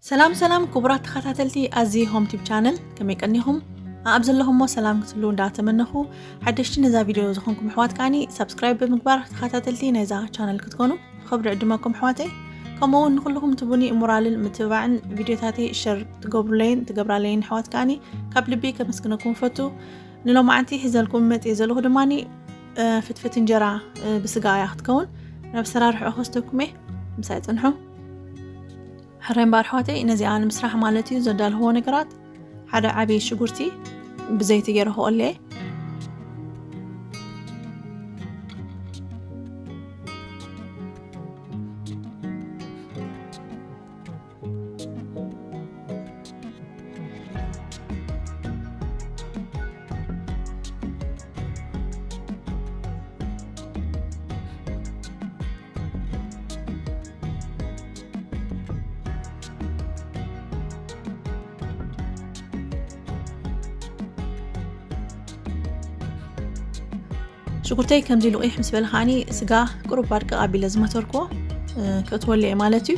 ሰላም ሰላም ክቡራት ተኸታተልቲ ኣዚ ሆም ቲብ ቻነል፣ ከመይ ቀኒኹም? ኣብ ዘለኹሞ ሰላም ክትህልዉ እንዳተመነኹ፣ ሓደሽቲ ነዛ ቪድዮ ዝኾንኩም ኣሕዋት ከኣኒ ሳብስክራይብ ብምግባር ተኸታተልቲ ናይዛ ቻነል ክትኮኑ ብኽብሪ ዕድመኩም ኣሕዋተይ። ከምኡ እውን ንኹልኹም ትቡኒ ሞራልን ምትብባዕን ቪድዮታተይ ሸር ትገብሩለይን ትገብራለይን ኣሕዋት ከኣኒ ካብ ልቢ ከመስግነኩም ፈቱ። ንሎማዓንቲ ሒዘልኩም መፅእ ዘለኹ ድማ ፍትፍት እንጀራ ብስጋ እያ ክትከውን። ናብ ሰራርሕኦ ክወስደኩም እየ፣ ምሳይ ፅንሑ። ሕራይ እምበኣር ኣሕዋተይ፣ ነዚኣ ንምስራሕ ማለት እዩ ዘዳለኽዎ ነገራት፣ ሓደ ዓብዪ ሽጉርቲ ብዘይቲ ገይረ ክቆልየ። ሽጉርተይ ከምዚ ልቑሕ ምስ በለ ከዓኒ ስጋ ቁሩብ ኣድቅቕ ኣቢለ ዝመተርክዎ ክእትወሉ እየ ማለት እዩ።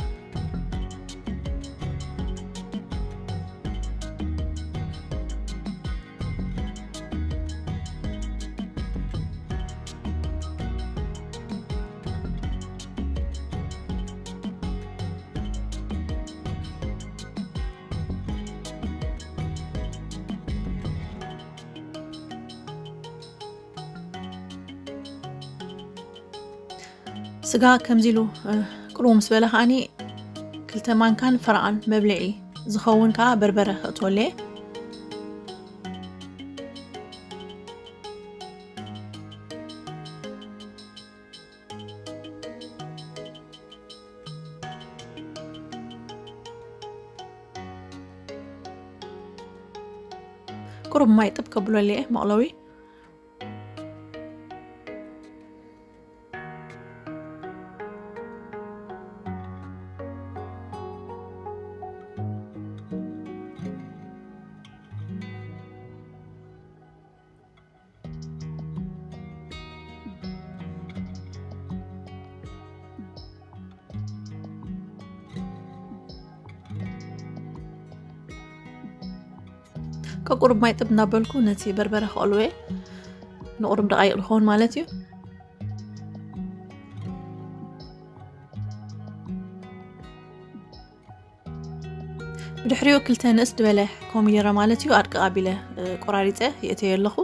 ስጋ ከምዚ ኢሉ ቅርቡ ምስ በለ ከዓኒ ክልተ ማንካን ፈረቓን መብልዒ ዝኸውን ከዓ በርበረ ከእትወለየ። ቁሩብ ማይ ጥብ ከብለለየ መቕለዊ። ከቁርብ ማይ ጥብ እናበልኩ ነቲ በርበረ ከቕልወ ንቑርብ ደቓይቕ ዝኸውን ማለት እዩ። ብድሕሪኡ ክልተ ንእስ ዝበለ ኮሚደረ ማለት እዩ ኣድቅቕ ኣቢለ ቆራሪፀ ይእተየ ኣለኹ።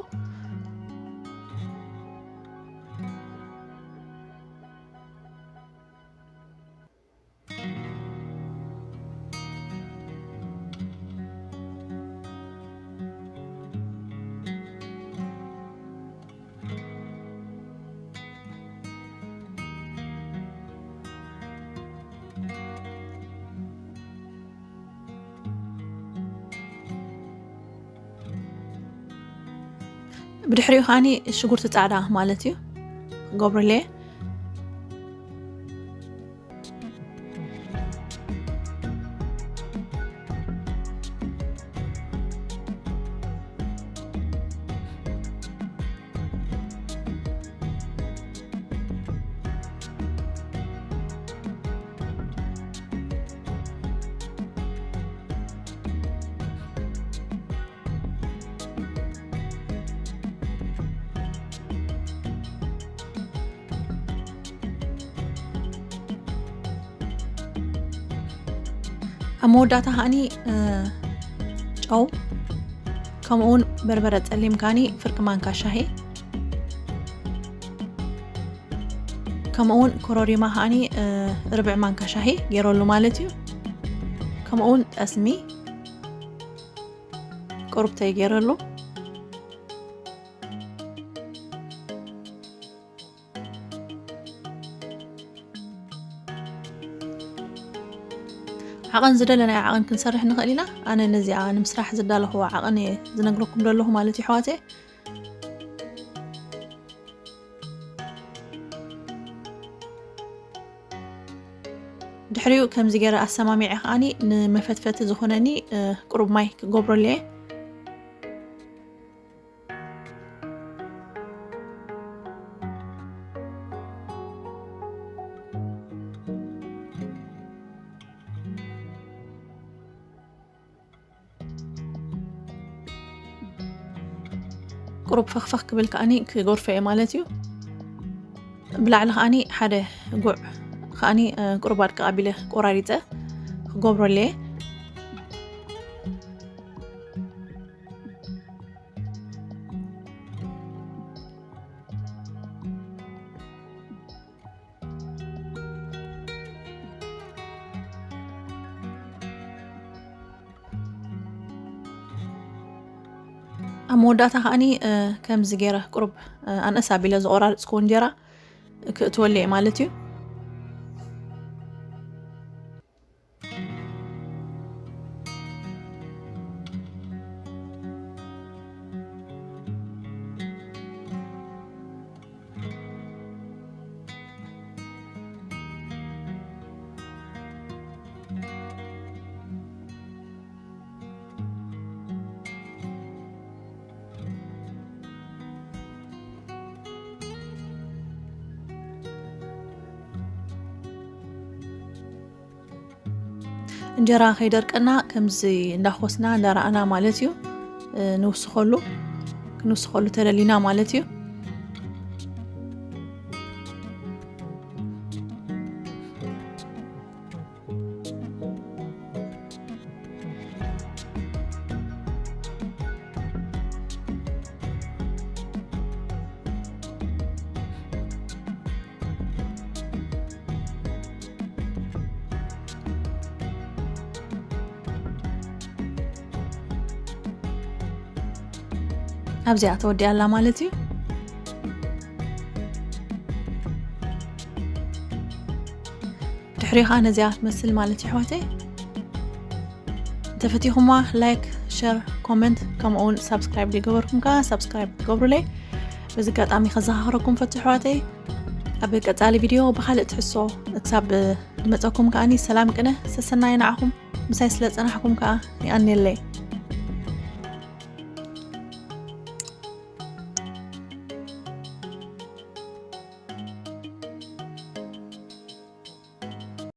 ብድሕሪኡ ከዓኒ ሽጉርቲ ፃዕዳ ማለት እዩ ክገብረለየ። ኣብ መወዳእታ ከዓኒ ጨው፣ ከምኡውን በርበረ ጸሊም ከዓኒ ፍርቂ ማንካ ሻሂ፣ ከምኡውን ኮረሪማ ከዓኒ ርብዕ ማንካ ሻሂ ገይረሉ ማለት እዩ። ከምኡውን ጠስሚ ቁሩብተይ ገይረሉ። ዓቐን ዝደለናዮ ዓቐን ክንሰርሕ ንኽእል ኢና። ኣነ ነዚኣ ንምስራሕ ዝዳለኽዎ ዓቐን እየ ዝነግረኩም ዘለኹ ማለት እዩ ኣሕዋተይ። ድሕሪኡ ከምዚ ገይረ ኣሰማሚዐ ከዓኒ ንመፈትፈቲ ዝኾነኒ ቁሩብ ማይ ክገብረሉ እየ። ቁሩብ ፈኽፈኽ ክብል ከኣኒ ክጎርፎ እየ ማለት እዩ። ብላዕሊ ከኣኒ ሓደ ጉዕ ከኣኒ ቁሩብ ኣድቅቕ ኣቢለ ቆራሪፀ ክገብረሉ እየ። ኣብ መወዳእታ ከዓኒ ከምዚ ገይረ ቁሩብ ኣንእስ ኣቢለ ዝቆራርፅክዎ እንጀራ ክእትወሉ እየ ማለት እዩ። እንጀራ ከይደርቀና ከምዚ እንዳኾስና እንዳረኣና ማለት እዩ። ንውስኸሉ ክንውስኸሉ ተደሊና ማለት እዩ። ኣብዚኣ ተወዲኣ ኣላ ማለት እዩ። ድሕሪኡ ከዓ ነዚኣ ትመስል ማለት እዩ ኣሕዋተይ። እንተፈቲኹማ ላይክ፣ ሸር፣ ኮመንት ከምኡ እውን ሳብስክራይብ ዘይገበርኩም ከዓ ሳብስክራይብ ትገብሩለይ በዚ ኣጋጣሚ ከዘኻኽረኩም ፈቱ ኣሕዋተይ። ኣብ ቀፃሊ ቪድዮ ብካልእ ትሕሶ ክሳብ ዝመፀኩም ከዓኒ ሰላም ቅነ ሰሰናይ ንዓኹም። ምሳይ ስለ ፀናሕኩም ከዓ ይኣንየለይ።